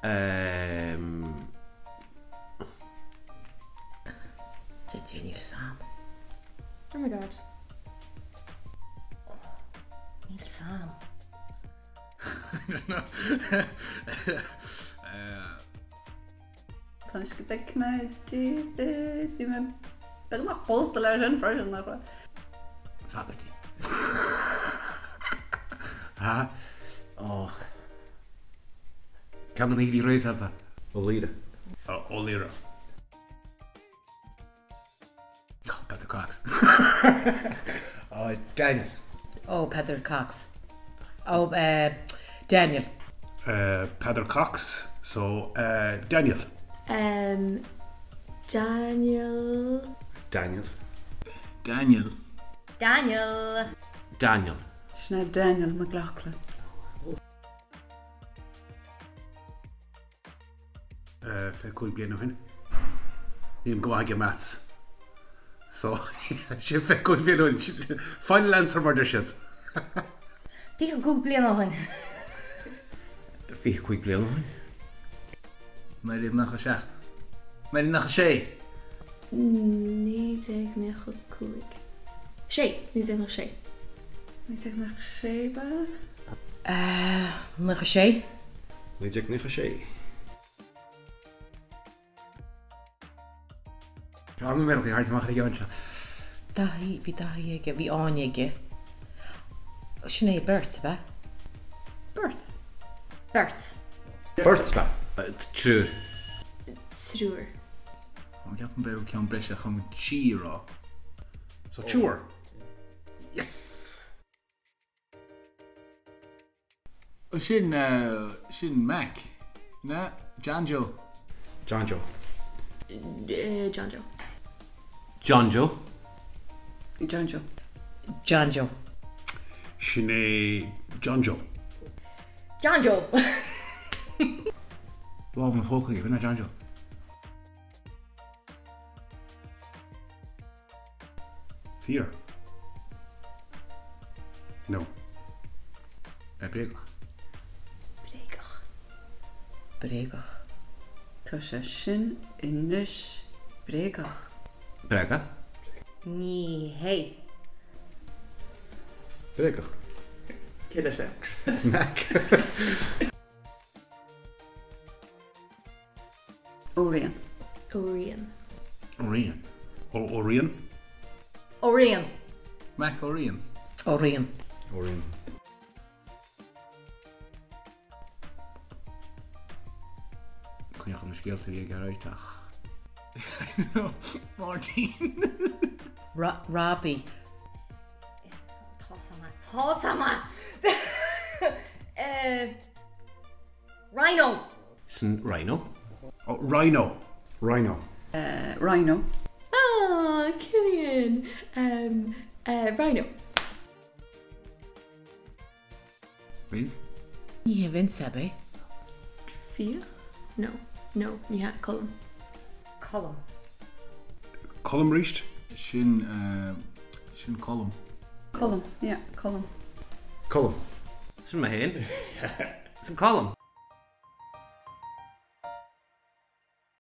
Ehm. Níl a fhios a'm. Oh my god. Oh, níl a fhios a'm. Tá go bhfeicfidh mé David, bhí mé beagnach pósta leis sin freisin nach raibh. Sagart. Ha? Ó. Ceann de na Healy-Raes ab ea? Ó Laoire. Ó Laoire. Oh, Peadar Cox. Oh, Daniel. Oh, Peadar Cox. Oh, uh, Daniel. Uh, Peadar Cox, so uh, Daniel. Um, Daniel. Daniel. Daniel. Daniel. Daniel. Sin é Daniel McLaughlin. 25 bliain ó shin. Nílim go maith ag maths. So sin 25 bliain ó shin. Final answer mar deir siad. 25 bliain ó shin. 25 bliain ó shin. 1997. 1996. 1995. 6. 1996. 1996 ba? 96. 1996. Tá an mhéad thart amach ar an gceann seo. Daithí, bhí Daithí aige, bhí Áine aige. Sin é beirt, ab ea? Beirt. Beirt. Beirt, ab ea? Triúr. Triúr. Ó, ceapaim b'fhéidir ceann breise chun trí a rá. So triúr. Yes! Sin, sin Mac. Na, John Joe. John Joe. John Joe. John Joe. John Joe. John Joe. Sin é John Joe. John Joe. Lámh ina phóca aige, b'in é John Joe. Fíor. No. Bréagach. Bréagach. Bréagach. Tá sé sin anois bréagach. Bréagach. Ní hé. Bréagach. Cé leis é? Mac. Ó Riain. Ó Riain. Ó Riain. Ó Ó Riain. Ó Riain. Mac Ó Riain. Ó Riain. Ó Riain. Coinneoidh na scéalta a bhí ag ar ach. Máirtín. Robbie. Tá sama. Tá sama. Rhino! Sin Rhino. Oh, Rhino. Rhino. Rhino. Ah, Cillian! Um, uh, Rhino. Vince? Ní hé Vince ab é? Fiach? No. No, ní hea. Colm. Colm. Colm arís? Sin, uh, sin Colm. Colm, yeah, Colm. Colm. Sin mé féin. Sin Colm.